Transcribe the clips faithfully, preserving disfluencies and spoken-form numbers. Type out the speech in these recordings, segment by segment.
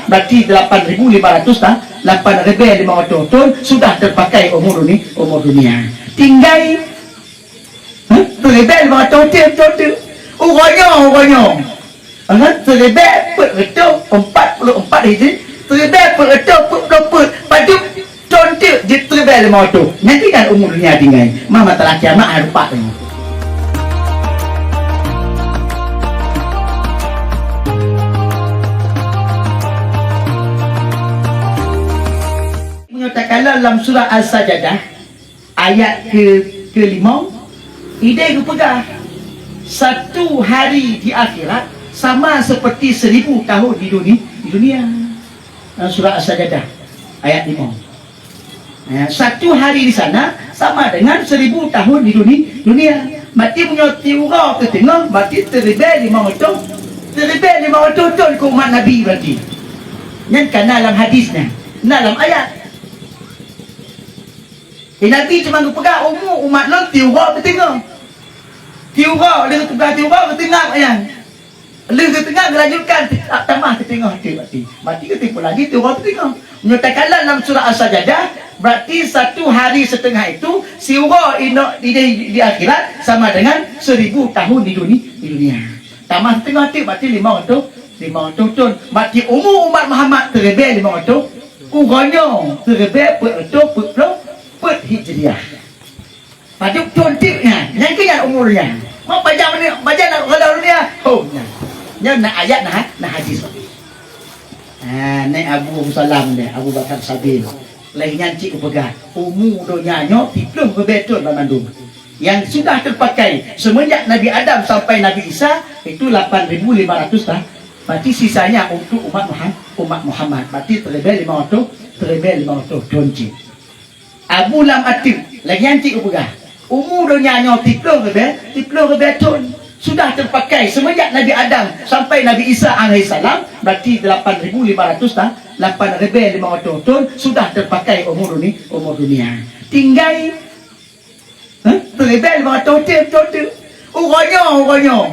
Berarti delapan ribu lima ratus ta-, lapan ribèe lima ratus thon sudah terpakai umur duni-, umur dunia. Tinggai, ha? Siribèe lima ratus thon, thon tu. Uroe nyoe, uroe nyoe. Ha? Siribèe peuet reutôh empat puluh empat Hijri, siribèe peuet reutôh peuet puluh peuet. Padub thon teuk jeuet siribèe lima reutôh. Nyan keuh nyan umur dunia tinggai. Mah masa kiamat hai rupak nyoe. Meunyoe takalon lam surah As-Sajadah, ayat ke, kelima, idéh geupeugah, satu hari di akhirat sama seperti seribu tahun di duni-, di dunia. Dalam surah As-Sajadah, ayat lima. Ya, satu hari di sana sama dengan seribu tahun di duni-, dunia. Berarti meunyoe siuroe keu teungoh, berarti siribèe lima reutôh, siribèe lima reutôh thon keu umat Nabi berarti. Nyan ka na lam hadis nyan, na lam ayat. Eh, Nabi cuma geupeugah umu umat lôn siuroe keu teungoh. Siuroe, lheueh geupeugah siuroe geuteungab nyan. Lheueh geuteungab geulanjutkan, tamah keu teungoh teuk berarti. Berarti geutimpôh lagi siuroe keu teungoh. Meunyoe takalon lam surah As-Sajadah, berarti satu hari setengah itu siuroe inok di, di, di akhirat sama dengan seribu tahun di duni-, di dunia. Tamah teungoh teuk berarti lima reutôh, lima reutôh thon. Berarti umu umat Muhammad siribèe lima reutôh, uroe nyoe siribèe peuet reutôh peuet ploh peuet Hijriah. Padub thon teuk nyan, nyan keuh nyan umur nyan. Mau pajan mana, pajan nak reda dunia? Ho, nyan. Nyan na ayat, na, na hadis. Ha, nèk Abu Salam deh, Abu Bakar Sabil. Lagèe nyan cit geupeugah, umu donya nyoe siplôh ribèe thon banmandum. Yang sudah terpakai semenjak Nabi Adam sampai Nabi Isa itu lapan ribu lima ratus tahun. Berarti sisanya untuk umat Muham-, umat Muhammad. Berarti siribèe lima reutôh, siribèe lima reutôh thon cit. Abu Lam Ateuk, lagèe nyan cit geupeugah, umu donya nyoe siplôh ribèe, siplôh ribèe thon. Sudah terpakai semenjak Nabi Adam sampai Nabi Isa alaihissalam, berarti lapan ribu lima ratus ta-, lapan ribèe lima reutôh thon sudah terpakai umur duni-, umur dunia. Tinggai, ha? Siribèe lima reutôh thon, thon teuk. Uroe nyoe, uroe nyoe.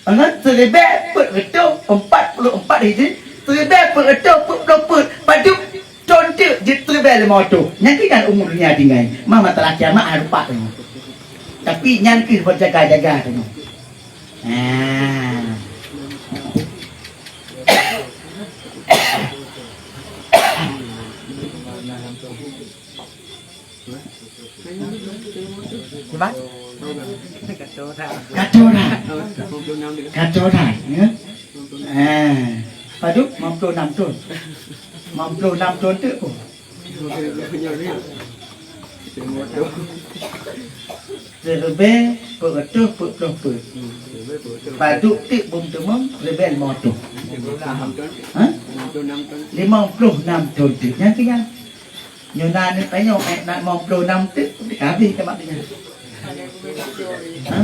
Aha, siribèe peuet reutôh empat puluh empat Hijri, siribèe peuet reutôh peuet ploh peuet, padub thon teuk jeuet siribèe lima reutôh. Nyan keuh nyan umu dunia tinggai. Mah masa kiamat hai rupak nyoe. Tapi nyan keuh beujaga-jaga nyoe. Ha. Kiban? Ka trôh that. Ka trôh that. Ka trôh that, ya. Eh, padub? Limong ploh nam thon. Limong ploh nam thon teuk keuh. Siribèe peuet reutôh peuet ploh peuet. Padub teuk bum teumong siribèe limong reutôh. Ha? Limong ploh nam thon teuk. Nyan keuh nyan. Nyoe na aneuk tanyoe, eh, na limong ploh nam teuk, habéh ka mak nyan. Ha?